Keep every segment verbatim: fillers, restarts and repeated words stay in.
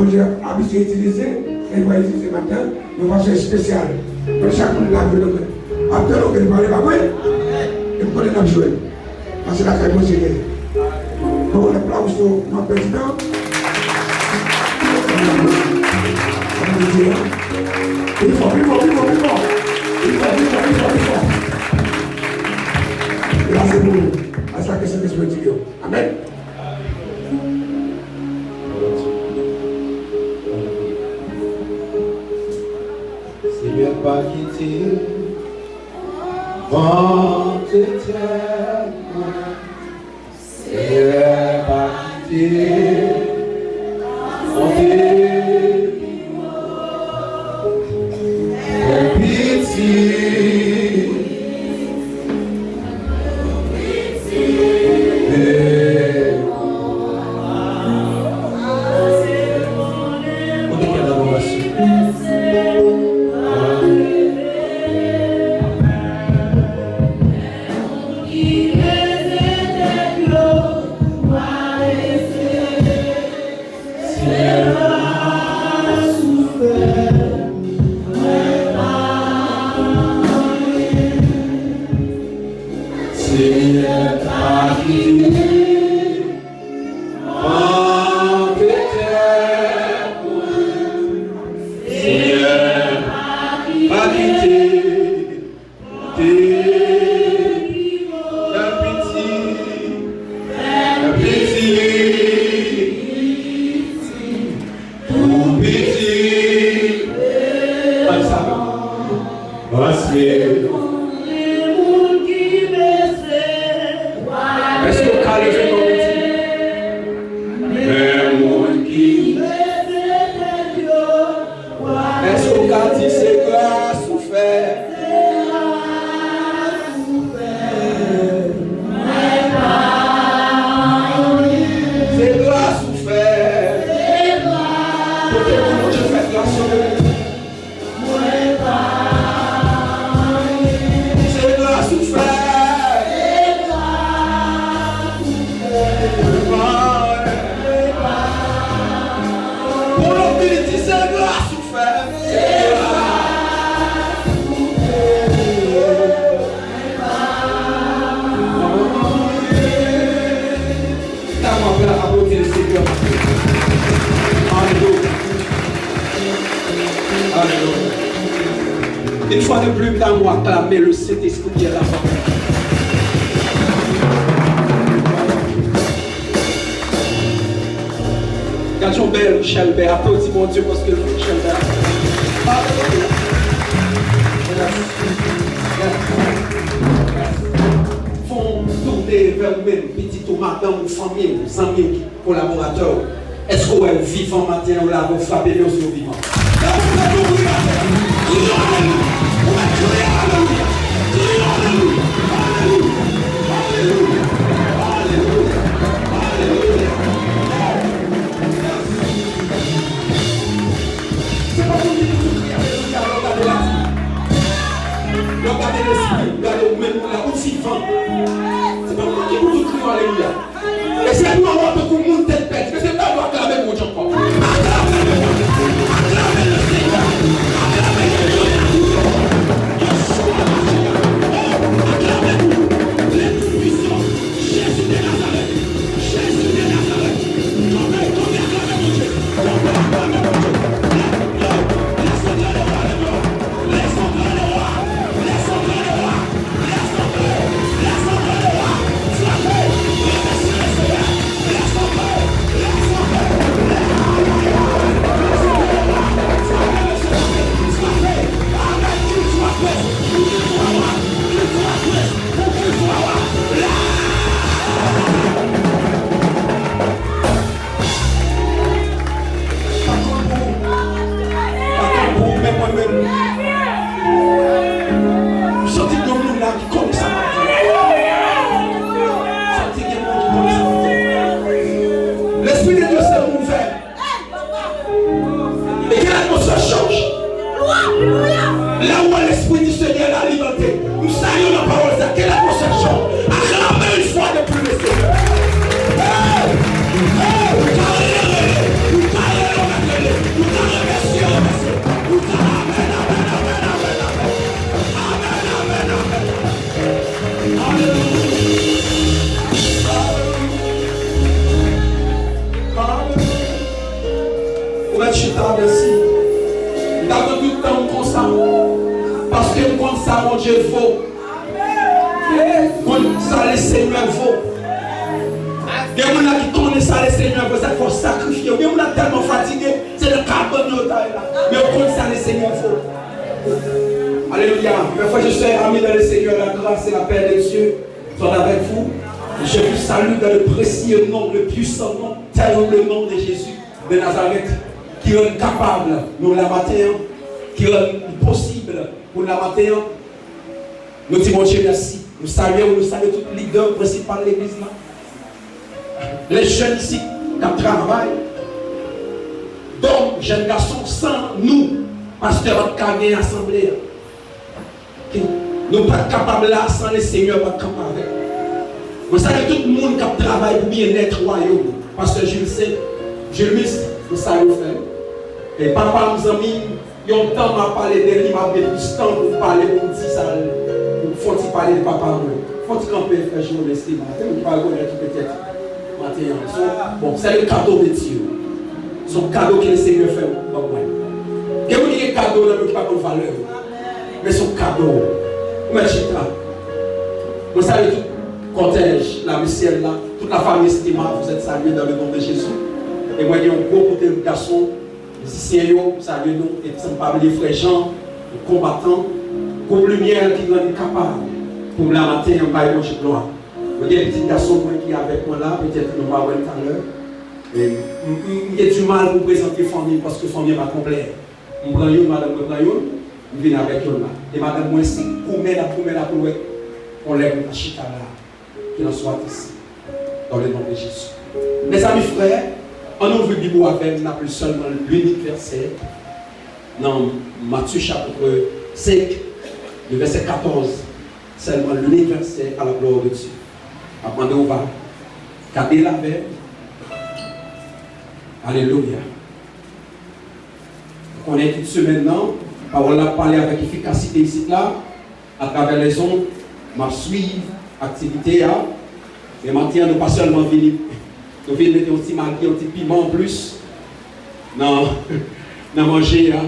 Bondye abitye itilize, e l va itilize maten, yon fason espesyal. Mwen, chak moun la, mwen, mwen ap tann ou ke li pale, pa vre? E m konnen n ap jwenn. Pase lakay Bondye genyen. Bon, lè pla ou sou non prezidan. Pli fò, pli fò, pli fò, pli fò. Pli fò, pli fò, pli fò, pli fò. E la se pou nou. A sa ke Sentespri di yo. Amèn. Senyè, pa kite van te tè mwen. Senyè, pa kite monte pi wo. Fè piti. Kote ki adorasyon? Senyè, pa kite van te tè mwen. Senyè, pa kite te fè piti, fè piti. Tou piti. Ann sa. Paske. Èske w ka leve kò w di? Men moun ki. Èske w ka di se gras ou fè? Se gras ou fè. Kote moun Bondye fè gras yo. Se gras ou fè. Pou nou vin di se gras ou fè. Tann w ap aplodi le Seigneur. Alelouya. Alelouya. Une fois de plus, tann w aklame le Saint-Esprit qui est là. Gad yon bèl chèlbè, aplodi Bondye paske l fè chèlbè. Alelouya. Yes. Yes. Yes. Fò w tounen vè ou menm, pitit ou, madanm ou, fanmi w, zanmi w, kolaboratè w. Èske w wè yo vivan maten an, ou lave, w frape men w si yo vivan? Lè w fè yon pri atè, kriye alelouya. Ou mèt kriye alelouya. Kriye alelouya. Alelouya. Alelouya. Alelouya. Alelouya. Se pa moun ki pou tou kriye alelouya lè w gade lati. Lè w gade lespri, w gade ou menm la, ou vivan. Se pa moun ki pou tou kriye alelouya. E se pou yo wè w tankou moun tèt pèdi. Mesye, ba yo aklame Bondye ankò. Aklame Bondye. Aklame le Seigneur. Aklame le Dieu de la gloire. Yeshua. Chita, mèsi. M ta pran tout tan m konsa. Paske m konn sa Bondye vo. M konn sa Lesenyè vo. Gen moun la ki konnen sa Lesenyè vo, sa fò sakrifye. Gen moun la tèlman fatige, se nan kabann yo ta ye la. Men yo konn sa Lesenyè vo. Alléluia. Mes frères et sœurs, amis dans le Seigneur, la grâce et la paix de Dieu soient avec vous. Je vous salue dans le précieux nom, le puissant nom, terrible nom de Jésus de Nazareth, ki rann kapab nou la maten an, ki rann li posib pou la maten an. Nou di Bondye mèsi. Nou salye w, nou salye tout lidè prensipal legliz la. Les jeunes ici k ap travay. Dòm, jèn gason, san nou, pastè pa t ka gen asanble a. Nou pa t kapab la san Lesenyè pa t kanpe avèk nou. Mwen salye tout moun k ap travay pou byennèt wayòm. Pastè Jules Saint, Jules Mis, mwen salye w, frè m. E papa m, zanmi m, yon tan m ap pale de li, m ap gen plis tan pou m pale, pou m di sa, pou m fè yon ti pale de papa mwen. Fè yon ti kanpe, frè Jules Mis, ki maten, ou pa rekonèt ou petèt. Maten an, se yon, bon, c'est le cadeau de Dieu. Se yon kado ke Lesenyè fè ban mwen. Gen moun ki gen kado nan men ki pa konn valè yo. Men se yon kado. Ou mèt chita. Mwen salye tout kòtèj la, le syèl la, toute la famille Estima, vous êtes salués dans le nom de Jésus. E mwen gen yon gwo kote gason, mizisyen yo, m salye nou, epi san m pa bliye frè Jean, yon konbatan, gwoup Limyè ki rann li kapab pou m la maten an bay Bondye glwa. Mwen gen pitit gason mwen ki avèk mwen la, petèt nou va wè l talè. E m, m, m gen dimal pou prezante fanmi m paske fanmi an pa konplè. M pran youn, madanm mwen pran youn, m vin avèk youn la. E madanm mwen se goumen l ap goumen la pou l wè yon lè pou l ta chita la. Qu'il en soit ainsi, dans le nom de Jésus. Mezanmi, frè, ann ouvri Bib ou avè m, n ap li sèlman linik vèsè nan Matye chapit senk, le vèsè katòz. Sèlman linik vèsè, à la gloire de Dieu. M ap mande w va gade l avè m. Alelouya. Nou konnen tout semèn nan, pawòl la ap pale avèk efikasite isit la, atravè lèzon, m ap swiv aktivite a. Men maten an, nou pa sèlman vini, nou vin mete yon ti magi, yon ti piman anplis nan, nan manje a.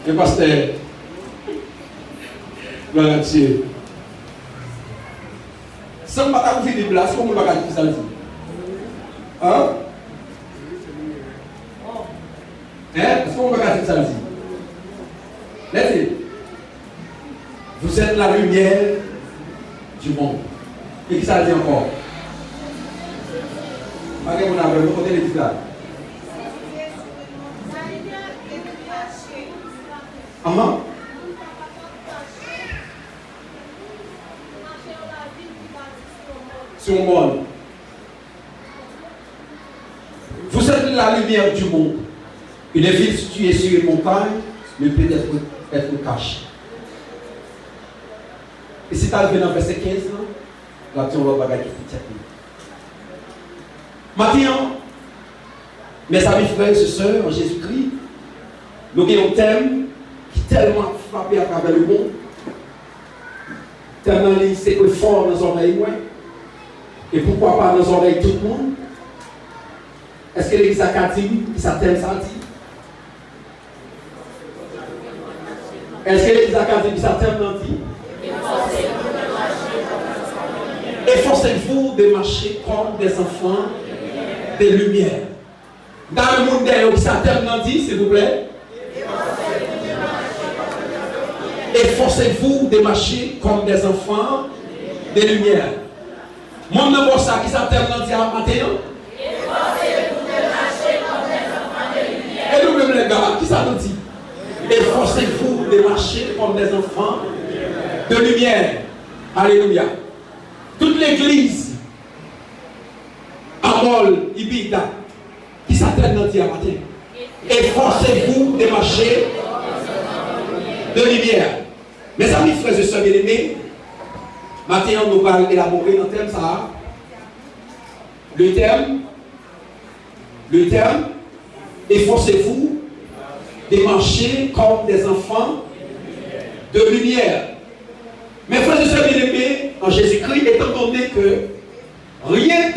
Men pastè, glwa a Dye. San m pa ta ouvri Bib la, si yon moun pa ka di ki sa l di. An? Hein? Èske w pa ka di sa l di? Lè di, vous êtes la lumière du monde. E ki sa l di ankò? Pa gen moun avè m, kote legliz la? Ahan. Sou yon mòn. Vous êtes la lumière du monde. Une ville située sur une montagne ne peut être, être cachée. E si ta rive nan vèsè kenz lan, l ap di yon lòt bagay ki pi tèt li. Maten an, mezanmi, frè e sè an Jezikri, nou gen yon tèm ki tèlman ap frape atravè lemonn. Tèm nan li se Efò nan zòrèy mwen. E poukwa pa nan zòrèy tout moun? Èske legliz la ka di m kisa tèm sa a di? Èske legliz la ka di m kisa tèm nan di? Efforcez-vous de marcher comme des enfants de lumière. M ta renmen moun dèyè w, kisa tèm nan di, silvouplè? Efforcez-vous de marcher comme des enfants de lumière. Moun nan bò sa, kisa tèm nan di a maten an? E nou menm lèga, kisa nou di? Efforcez-vous de marcher comme des enfants de lumière. Alelouya. Tout legliz a mòl, ibi, dat. Kisa tèm nan di a maten? Efforcez-vous de marcher de lumière. Mezanmi, frè e sè byenneme, maten an nou pral elabore nan tèm sa a. Le thème, le thème, efforcez-vous de marcher comme des enfants de lumière. Mes frères et sœurs bien-aimés en Jésus-Christ, étant donné que rien